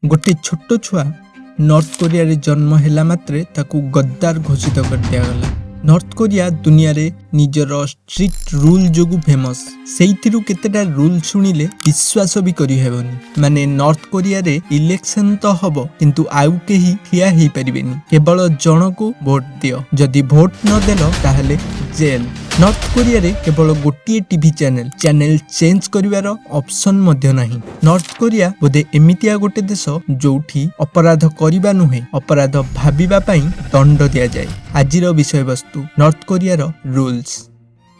ଗୋଟେ ଛୋଟ ଛୁଆ ନର୍ଥ କୋରିଆରେ ଜନ୍ମ ହେଲା ମାତ୍ରେ ତାକୁ ଗଦ୍ଦାର ଘୋଷିତ କରିଦିଆଗଲା। ନର୍ଥ କୋରିଆ ଦୁନିଆରେ ନିଜର ଷ୍ଟ୍ରିକ୍ଟ ରୁଲ୍ ଯୋଗୁଁ ଫେମସ୍। ସେଇଥିରୁ କେତେଟା ରୁଲ୍ ଶୁଣିଲେ ବିଶ୍ୱାସ ବି କରିହେବନି। ମାନେ ନର୍ଥ କୋରିଆରେ ଇଲେକ୍ସନ ତ ହବ, କିନ୍ତୁ ଆଉ କେହି ଠିଆ ହେଇପାରିବେନି। କେବଳ ଜଣକୁ ଭୋଟ ଦିଅ। ଯଦି ଭୋଟ ନଦେଲ, ତାହେଲେ ଜେଲ୍। ନର୍ଥ କୋରିଆରେ କେବଳ ଗୋଟିଏ ଟିଭି ଚ୍ୟାନେଲ, ଚ୍ୟାନେଲ ଚେଞ୍ଜ କରିବାର ଅପସନ୍ ମଧ୍ୟ ନାହିଁ। ନର୍ଥ କୋରିଆ ବୋଧେ ଏମିତିଆ ଗୋଟେ ଦେଶ, ଯୋଉଠି ଅପରାଧ କରିବା ନୁହେଁ, ଅପରାଧ ଭାବିବା ପାଇଁ ଦଣ୍ଡ ଦିଆଯାଏ। ଆଜିର ବିଷୟବସ୍ତୁ ନର୍ଥ କୋରିଆର ରୁଲ୍ସ।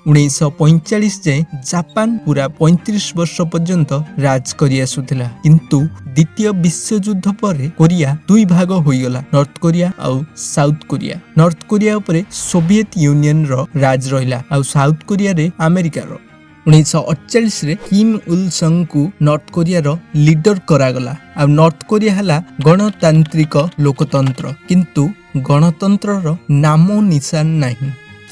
1945 ଯାଏଁ ଜାପାନ ପୁରା 35 ବର୍ଷ ପର୍ଯ୍ୟନ୍ତ ରାଜ କରି ଆସୁଥିଲା। କିନ୍ତୁ ଦ୍ୱିତୀୟ ବିଶ୍ୱଯୁଦ୍ଧ ପରେ କୋରିଆ ଦୁଇ ଭାଗ ହୋଇଗଲା, ନର୍ଥ କୋରିଆ ଆଉ ସାଉଥ କୋରିଆ। ନର୍ଥ କୋରିଆ ଉପରେ ସୋଭିଏତ ୟୁନିୟନର ରାଜ ରହିଲା ଆଉ ସାଉଥ କୋରିଆରେ ଆମେରିକାର। 1948ରେ କିମ୍ ଇଲ୍ ସଙ୍ଗଙ୍କୁ ନର୍ଥ କୋରିଆର ଲିଡର କରାଗଲା ଆଉ ନର୍ଥ କୋରିଆ ହେଲା ଗଣତାନ୍ତ୍ରିକ ଲୋକତନ୍ତ୍ର। କିନ୍ତୁ ଗଣତନ୍ତ୍ରର ନାମ ନିଶାନ ନାହିଁ।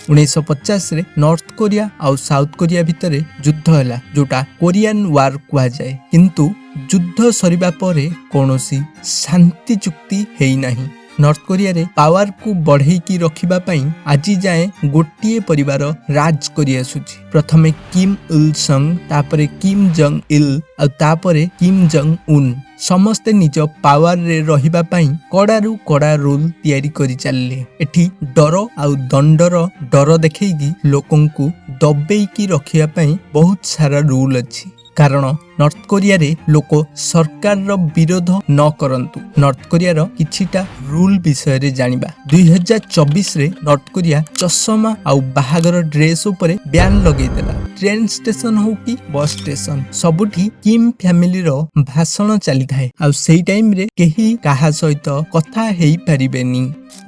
1950ରେ ନର୍ଥ କୋରିଆ ଆଉ ସାଉଥ କୋରିଆ ଭିତରେ ଯୁଦ୍ଧ ହେଲା, ଯୋଉଟା କୋରିଆନ ୱାର କୁହାଯାଏ। କିନ୍ତୁ ଯୁଦ୍ଧ ସରିବା ପରେ କୌଣସି ଶାନ୍ତି ଚୁକ୍ତି ହେଇନାହିଁ। ନର୍ଥ କୋରିଆରେ ପାୱାରକୁ ବଢ଼େଇକି ରଖିବା ପାଇଁ ଆଜି ଯାଏଁ ଗୋଟିଏ ପରିବାର ରାଜ କରି ଆସୁଛି। ପ୍ରଥମେ କିମ୍ ଇଲ୍ ସଙ୍ଗ, ତାପରେ କିମ୍ ଜଙ୍ଗ ଇଲ୍ ଆଉ ତାପରେ କିମ୍ ଜଙ୍ଗ ଉନ୍। ସମସ୍ତେ ନିଜ ପାୱାରରେ ରହିବା ପାଇଁ କଡ଼ାରୁ କଡ଼ା ରୁଲ୍ ତିଆରି କରି ଚାଲିଲେ। ଏଠି ଡର ଆଉ ଦଣ୍ଡର ଡର ଦେଖେଇକି ଲୋକଙ୍କୁ ଦବେଇକି ରଖିବା ପାଇଁ ବହୁତ ସାରା ରୁଲ୍ ଅଛି, କାରଣ ନର୍ଥ କୋରିଆରେ ଲୋକ ସରକାରର ବିରୋଧ ନ କରନ୍ତୁ। ନର୍ଥ କୋରିଆର କିଛିଟା ରୁଲ୍ ବିଷୟରେ ଜାଣିବା। 2024ରେ ନର୍ଥ କୋରିଆ ଚଷମା ଆଉ ବାହାଘର ଡ୍ରେସ୍ ଉପରେ ବ୍ୟାନ୍ ଲଗେଇଦେଲା। ଟ୍ରେନ୍ ଷ୍ଟେସନ ହଉ କି ବସ୍ ଷ୍ଟେସନ, ସବୁଠି କିମ୍ ଫ୍ୟାମିଲିର ଭାଷଣ ଚାଲିଥାଏ ଆଉ ସେଇ ଟାଇମରେ କେହି କାହା ସହିତ କଥା ହେଇପାରିବେନି।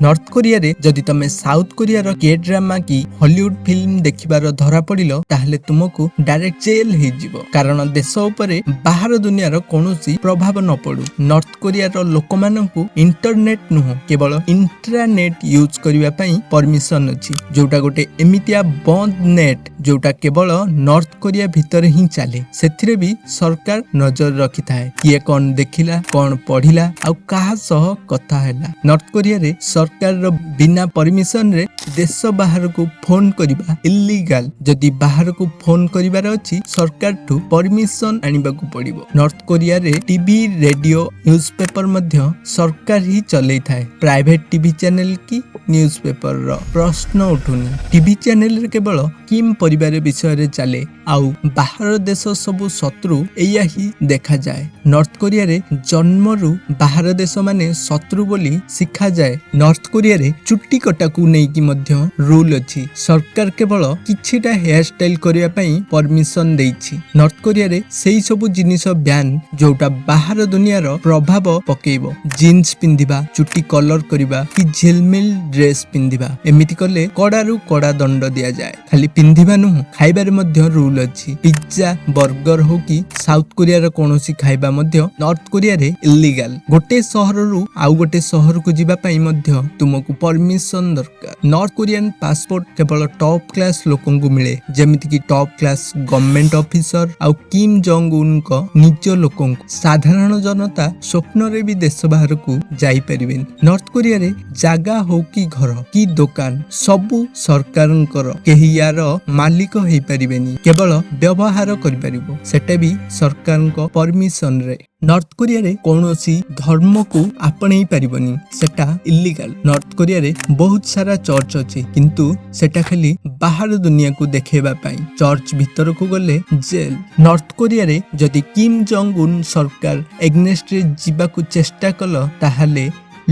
ନର୍ଥ କୋରିଆରେ ଯଦି ତମେ ସାଉଥ କୋରିଆର କେ ଡ୍ରାମା କି ହଲିଉଡ ଫିଲ୍ମ ଦେଖିବାର ଧରା ପଡ଼ିଲ, ତାହେଲେ ତୁମକୁ ଡାଇରେକ୍ଟ ଜେଲ୍ ହେଇଯିବ। କାରଣ ଦେଶ ଉପରେ ବାହାର ଦୁନିଆର କୌଣସି ପ୍ରଭାବ ନ ପଡୁ। ନର୍ଥ କୋରିଆର ଲୋକମାନଙ୍କୁ ଇଣ୍ଟରନେଟ ନୁହଁ, କେବଳ ଇଣ୍ଟ୍ରାନେଟ୍ ୟୁଜ୍ କରିବା ପାଇଁ ପରମିଶନ ଅଛି, ଯୋଉଟା ଗୋଟେ ଏମିତିଆ ବନ୍ଦ ନେଟ୍, ଯୋଉଟା କେବଳ ନର୍ଥ କୋରିଆ ଭିତରେ ହିଁ ଚାଲେ। ସେଥିରେ ବି ସରକାର ନଜର ରଖିଥାଏ, କିଏ କଣ ଦେଖିଲା, କଣ ପଢିଲା ଆଉ କାହା ସହ କଥା ହେଲା। ନର୍ଥ କୋରିଆରେ ସରକାରର ବିନା ପରମିଶନରେ ଦେଶ ବାହାରକୁ ଫୋନ କରିବା ଇଲିଗାଲ। ଯଦି ବାହାରକୁ ଫୋନ କରିବାର ଅଛି, ସରକାରଠୁ ପରମିଶନ ଆଣିବାକୁ ପଡିବ। ନର୍ଥ କୋରିଆରେ ଟିଭି, ରେଡିଓ, ନ୍ୟୁଜ ପେପର ମଧ୍ୟ ସରକାର ହିଁ ଚଲେଇଥାଏ। ପ୍ରାଇଭେଟ ଟିଭି ଚ୍ୟାନେଲ କି ନ୍ୟୁଜ ପେପରର ପ୍ରଶ୍ନ ଉଠୁନି। ଟିଭି ଚ୍ୟାନେଲରେ କେବଳ କିମ୍ ପରିବାର ବିଷୟରେ ଚାଲେ ଆଉ ବାହାର ଦେଶ ସବୁ ଶତ୍ରୁ, ଏଇଆ ହିଁ ଦେଖାଯାଏ। ନର୍ଥ କୋରିଆରେ ଜନ୍ମରୁ ବାହାର ଦେଶ ମାନେ ଶତ୍ରୁ ବୋଲି ଶିଖାଯାଏ। ନର୍ଥ କୋରିଆରେ ଚୁଟି କଟାକୁ ନେଇକି ମଧ୍ୟ ରୁଲ ଅଛି। ସରକାର କେବଳ କିଛିଟା ହେୟାର ଷ୍ଟାଇଲ କରିବା ପାଇଁ ପରମିଶନ ଦେଇଛି। ନର୍ଥ କୋରିଆରେ ସେଇ ସବୁ ଜିନିଷ ବ୍ୟାନ୍, ଯୋଉଟା ବାହାର ଦୁନିଆର ପ୍ରଭାବ ପକେଇବ। ଜିନ୍ସ ପିନ୍ଧିବା, ଚୁଟି କଲର କରିବା କି ଝିଲମିଲ ଡ୍ରେସ ପିନ୍ଧିବା, ଏମିତି କଲେ କଡ଼ାରୁ କଡ଼ା ଦଣ୍ଡ ଦିଆଯାଏ। ଖାଲି ପିନ୍ଧିବା ନୁହଁ, ଖାଇବାରେ ମଧ୍ୟ ରୁଲ ଅଛି। ପିଜ୍ଜା, ବର୍ଗର ହଉ କି ସାଉଥ କୋରିଆର କୌଣସି ଖାଇବା ମଧ୍ୟ ନର୍ଥ କୋରିଆରେ ଇଲିଗାଲ। ଗୋଟେ ସହରରୁ ଆଉ ଗୋଟେ ସହରକୁ ଯିବା ପାଇଁ ମଧ୍ୟ ତୁମକୁ ପରମିଶନ ଦରକାର। ନର୍ଥ କୋରିଆନ ପାସପୋର୍ଟ କେବଳ ଟପ୍ କ୍ଲାସ ଲୋକଙ୍କୁ ମିଳେ, ଯେମିତିକି ଟପ୍ କ୍ଲାସ ଗଭର୍ଣ୍ଣମେଣ୍ଟ ଅଫିସର ଆଉ କିମ୍ ଜଙ୍ଗ ଉନଙ୍କ ନିଜ ଲୋକଙ୍କୁ। ସାଧାରଣ ଜନତା ସ୍ୱପ୍ନରେ ବି ଦେଶ ବାହାରକୁ ଯାଇପାରିବେନି। ନର୍ଥ କୋରିଆରେ ଜାଗା ହଉ କି ଘର କି ଦୋକାନ, ସବୁ ସରକାରଙ୍କର। କେହି ୟାର ମାଲିକ ହେଇପାରିବେନି, କେବଳ ବ୍ୟବହାର କରିପାରିବ, ସେଟା ବି ସରକାରଙ୍କ ପରମିଶନରେ। ନର୍ଥ କୋରିଆରେ କୌଣସି ଧର୍ମକୁ ଆପଣେଇ ପାରିବନି, ସେଟା ଇଲିଗାଲ। ନର୍ଥ କୋରିଆରେ ବହୁତ ସାରା ଚର୍ଚ୍ଚ ଅଛି, କିନ୍ତୁ ସେଟା ଖାଲି ବାହାର ଦୁନିଆକୁ ଦେଖେଇବା ପାଇଁ। ଚର୍ଚ୍ଚ ଭିତରକୁ ଗଲେ ଜେଲ୍। ନର୍ଥ କୋରିଆରେ ଯଦି କିମ୍ ଜଙ୍ଗ ଉନ୍ ସରକାର ଏଗନେଷ୍ଟରେ ଯିବାକୁ ଚେଷ୍ଟା କଲ, ତାହେଲେ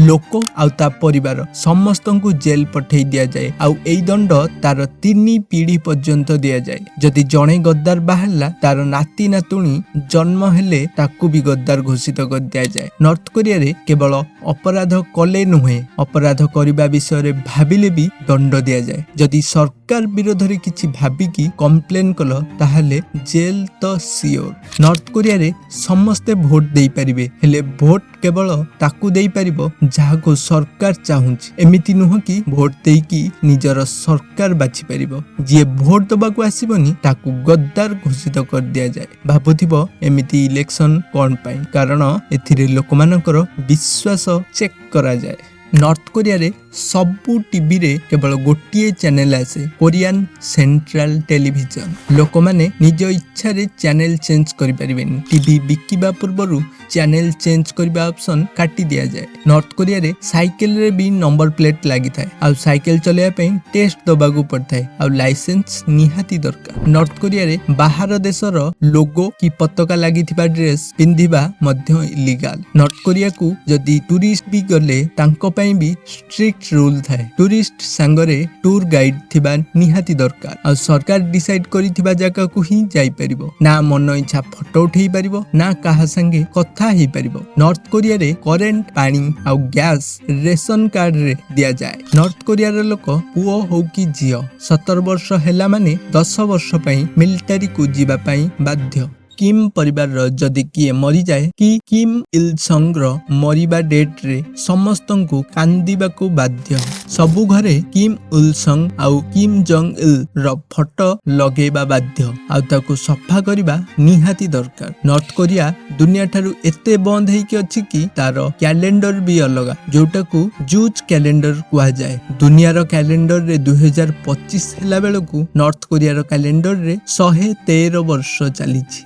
ଲୋକ ଆଉ ତା ପରିବାର ସମସ୍ତଙ୍କୁ ଜେଲ୍ ପଠେଇ ଦିଆଯାଏ ଆଉ ଏଇ ଦଣ୍ଡ ତାର ତିନି ପିଢି ପର୍ଯ୍ୟନ୍ତ ଦିଆଯାଏ। ଯଦି ଜଣେ ଗଦ୍ଦାର ବାହାରିଲା, ତାର ନାତି ନାତୁଣୀ ଜନ୍ମ ହେଲେ ତାକୁ ବି ଗଦ୍ଦାର ଘୋଷିତ କରିଦିଆଯାଏ। ନର୍ଥ କୋରିଆରେ କେବଳ ଅପରାଧ କଲେ ନୁହେଁ, ଅପରାଧ କରିବା ବିଷୟରେ ଭାବିଲେ ବି ଦଣ୍ଡ ଦିଆଯାଏ। ଯଦି ସରକାର ବିରୋଧରେ କିଛି ଭାବିକି କମ୍ପ୍ଲେନ କଲ, ତାହେଲେ ଜେଲ୍ ତ ସିଓର। ନର୍ଥ କୋରିଆରେ ସମସ୍ତେ ଭୋଟ ଦେଇପାରିବେ, ହେଲେ ଭୋଟ କେବଳ ତାକୁ ଦେଇପାରିବ ଯାହାକୁ ସରକାର ଚାହୁଁଛି। ଏମିତି ନୁହଁ କି ଭୋଟ ଦେଇକି ନିଜର ସରକାର ବାଛିପାରିବ। ଯିଏ ଭୋଟ ଦବାକୁ ଆସିବନି, ତାକୁ ଗଦ୍ଦାର ଘୋଷିତ କରିଦିଆଯାଏ। ଭାବୁଥିବ ଏମିତି ଇଲେକ୍ସନ କଣ ପାଇଁ? କାରଣ ଏଥିରେ ଲୋକମାନଙ୍କର ବିଶ୍ୱାସ ଚେକ୍ କରାଯାଏ। ନର୍ଥ କୋରିଆରେ ସବୁ ଟିଭିରେ କେବଳ ଗୋଟିଏ ଚ୍ୟାନେଲ ଆସେ, କୋରିଆନ ସେଣ୍ଟ୍ରାଲ ଟେଲିଭିଜନ। ଲୋକମାନେ ନିଜ ଇଚ୍ଛାରେ ଚ୍ୟାନେଲ ଚେଞ୍ଜ କରିପାରିବେନି। ଟିଭି ବିକିବା ପୂର୍ବରୁ ଚ୍ୟାନେଲ ଚେଞ୍ଜ କରିବା ଅପସନ କାଟି ଦିଆଯାଏ। ନର୍ଥ କୋରିଆରେ ସାଇକେଲରେ ବି ନମ୍ବର ପ୍ଲେଟ୍ ଲାଗିଥାଏ ଆଉ ସାଇକେଲ ଚଲେଇବା ପାଇଁ ଟେଷ୍ଟ ଦବାକୁ ପଡ଼ିଥାଏ ଆଉ ଲାଇସେନ୍ସ ନିହାତି ଦରକାର। ନର୍ଥ କୋରିଆରେ ବାହାର ଦେଶର ଲୋଗୋ କି ପତାକା ଲାଗିଥିବା ଡ୍ରେସ୍ ପିନ୍ଧିବା ମଧ୍ୟ ଇଲିଗାଲ। ନର୍ଥ କୋରିଆକୁ ଯଦି ଟୁରିଷ୍ଟ ବି ଗଲେ, ତାଙ୍କ ପାଇଁ ବି ଷ୍ଟ୍ରିକ୍ଟ ରୁଲ ଥାଏ। ଟୁରିଷ୍ଟ ସାଙ୍ଗରେ ଟୁର ଗାଇଡ ଥିବା ନିହାତି ଦରକାର ଆଉ ସରକାର ଡିସାଇଡ କରିଥିବା ଜାଗାକୁ ହିଁ ଯାଇପାରିବ। ନା ମନ ଇଚ୍ଛା ଫଟୋ ଉଠେଇ ପାରିବ, ନା କାହା ସାଙ୍ଗେ କଥା ହେଇପାରିବ। ନର୍ଥ କୋରିଆରେ କରେଣ୍ଟ, ପାଣି ଆଉ ଗ୍ୟାସ ରେସନ କାର୍ଡରେ ଦିଆଯାଏ। ନର୍ଥ କୋରିଆର ଲୋକ ପୁଅ ହଉ କି ଝିଅ, 17 ବର୍ଷ ହେଲା ମାନେ 10 ବର୍ଷ ପାଇଁ ମିଲିଟାରୀକୁ ଯିବା ପାଇଁ ବାଧ୍ୟ। କିମ୍ ପରିବାରର ଯଦି କିଏ ମରିଯାଏ କି କିମ୍ ଇଲ ସଙ୍ଗର ମରିବା ଡେଟ୍ରେ ସମସ୍ତଙ୍କୁ କାନ୍ଦିବାକୁ ବାଧ୍ୟ। ସବୁ ଘରେ କିମ୍ ଇଲ ସଙ୍ଗ ଆଉ କିମ୍ ଜଙ୍ଗ ଇଲ ର ଫଟୋ ଲଗେଇବା ବାଧ୍ୟ ଆଉ ତାକୁ ସଫା କରିବା ନିହାତି ଦରକାର। ନର୍ଥ କୋରିଆ ଦୁନିଆ ଠାରୁ ଏତେ ବନ୍ଦ ହେଇକି ଅଛି କି ତାର କ୍ୟାଲେଣ୍ଡର ବି ଅଲଗା, ଯୋଉଟାକୁ ଜୁଚ୍ କ୍ୟାଲେଣ୍ଡର କୁହାଯାଏ। ଦୁନିଆର କ୍ୟାଲେଣ୍ଡରରେ 2025 ହେଲା ବେଳକୁ ନର୍ଥ କୋରିଆର କ୍ୟାଲେଣ୍ଡରରେ 113 ବର୍ଷ ଚାଲିଛି।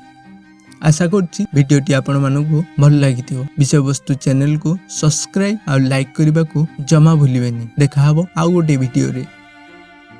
ଆଶା କରୁଛି ଭିଡ଼ିଓଟି ଆପଣମାନଙ୍କୁ ଭଲ ଲାଗିଥିବ। ବିଷୟବସ୍ତୁ ଚ୍ୟାନେଲକୁ ସବସ୍କ୍ରାଇବ ଆଉ ଲାଇକ୍ କରିବାକୁ ଜମା ଭୁଲିବେନି। ଦେଖାହବ ଆଉ ଗୋଟେ ଭିଡ଼ିଓରେ।